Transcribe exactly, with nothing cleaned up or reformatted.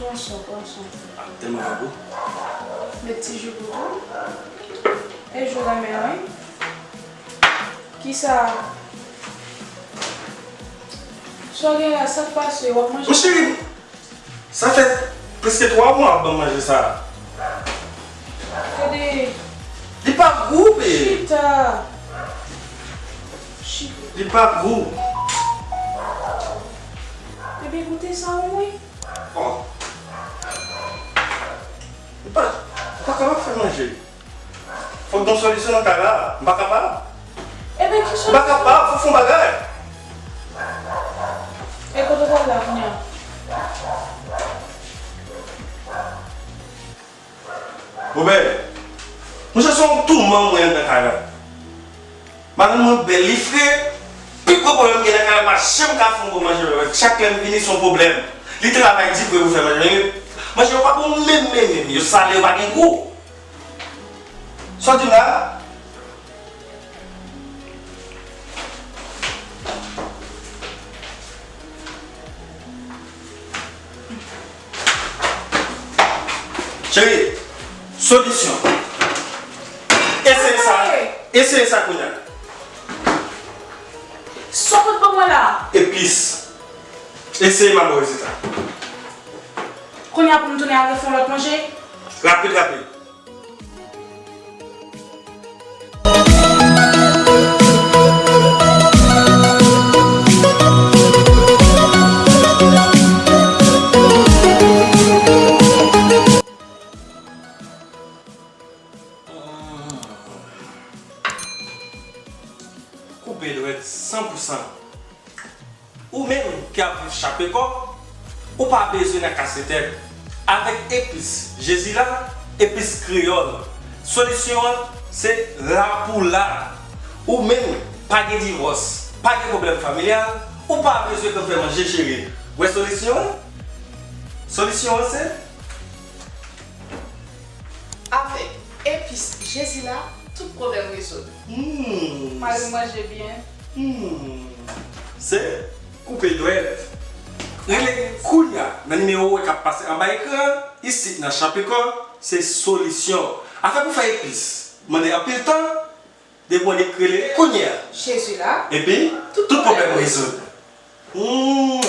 Pran swen, pran swen. Ah, tèlman pa gou. Met ti jou pou tou. E jou renmen, wi. Kisa? Sa w gen la, sa k pase? W ap manje? Mon cheri, sa fè prèske twa mwa w ap ban m manje sa a. Gade. Li pa gou, be. Chita. Chita. Li pa gou. Ebyen, goute sa, wi. Oh. Ou pa, ou pa kapab fè manje. Fòk gen yon solisyon nan kay la. M pa kapab. Ebyen, ki solisyon? M pa kapab, fòk fè yon bagay. E kote w pral la kounye a? Bobè, monchè, se yon touman mwen anndan kay la. Madanm mwen bèl, li fre. Pi gwo pwoblèm m gen nan kay la, m pa janm ka fè yon bon manje, bobè. Chak lè m vini, se yon pwoblèm. Li travay di vre pou fè manje, men manje yo pa bon menm, menm, menm. Yo sale, yo pa gen gou. Sa w di m la? Cheri, solisyon. Eseye sa. Eseye sa kounye a. Sa w pot ban mwen la? Epis. Eseye, m a ba w rezilta. Kounye a pou m tounen al refè yon lòt manje? Rapid, rapid. Koupe dwèt san pou san. Ou menm ki ap viv chape kò, ou pa bezwen nan kase tèt. Avèk epis Jezila, epis kreyòl, solisyon an se la pou la. Ou menm, pa gen divòs, pa gen pwoblèm familyal, ou pa bezwen fè manje cheri. Wè solisyon an? Solisyon an se Avèk epis Jezila, tout pwoblèm rezoud. Hmm. Pale manje byen. Hmm. Se koupe dwèt. Rele kounye a nan nimewo w wè k ap pase anba ekran an, isit nan Chapikò, se solisyon. Afè pou fè epis mande anpil tan, depi w annik rele kounye a. Jezila, epi tout pwoblèm rezoud. Hmm.